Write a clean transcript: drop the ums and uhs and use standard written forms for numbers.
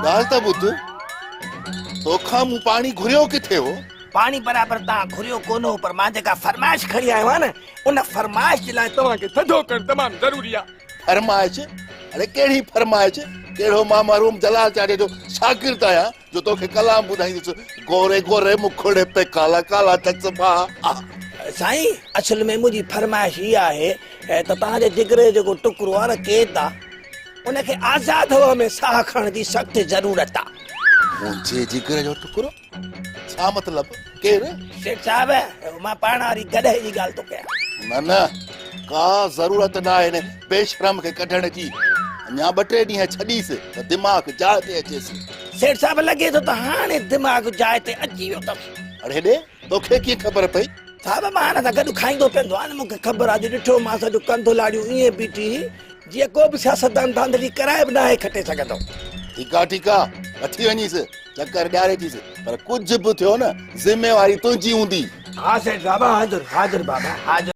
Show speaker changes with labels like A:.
A: ڳالهه ته ٻڌ، توکان مون پاڻي گهريو ڪٿي هو؟
B: پاڻي برابر توهان گهريو ڪونه هو پر مان جيڪا فرمائش کڻي آيو آهيان نه، ان فرمائش جي لاء توهان کي ٿڌو ڪرڻ تمام ضروري آهي.
A: فرمائش؟ اڙي ڪهڙي فرمائش؟ ڪهڙو مان مرحوم جلال چانڊيي جو شاگرد آهيان جو توکي ڪلام ٻڌائيندس، گوري گوري مکڙي تي ڪالا ڪالا چشما.
B: سائين اصل ۾ منهنجي فرمائش اها آهي ته توهان جي جگر جو جيڪو ٽڪرو آهي نه قيد آ، ان کي آزاد هوا ۾ ساهه کڻڻ جي سخت ضرورت آ.
A: منهنجي جگر جو ٽڪرو؟ ڇا مطلب؟ ڪير؟
B: سيٺ صاحب، مان پاڻ واري گڏهه جي ڳالهه ٿو ڪيان.
A: نه نه، ڪا ضرورت نه آهي هن بيشرم کي ڪڍڻ جي. اڃا ٻه ٽي ڏينهن ڇڏيس ته دماغ جاء تي اچيس.
B: سيٺ صاحب، لڳي ٿو ته هاڻي دماغ جاء تي اچي ويو اٿس.
A: اڙي ڏي، توکي ڪيئن خبر پئي؟
B: صاحب، مان هن سان گڏ کائيندو پيئندو آهيان، مون کي خبر آهي. اڄ ڏٺومانس جو ڪنڌ لاڙيون ائين بيٺي هئي، جيئن ڪو به سياستدان ڌانڌلي ڪرائي به ناهي کٽي سگهندو.
A: ٺيڪ آ ٺيڪ آ، وٺي وڃيس، چڪر ڏياري اچيس، پر ڪجهه به ٿيو نه ذميواري تنهنجي هوندي.
B: ها سيٺ صاحب، حاضر حاضر بابا حاضر.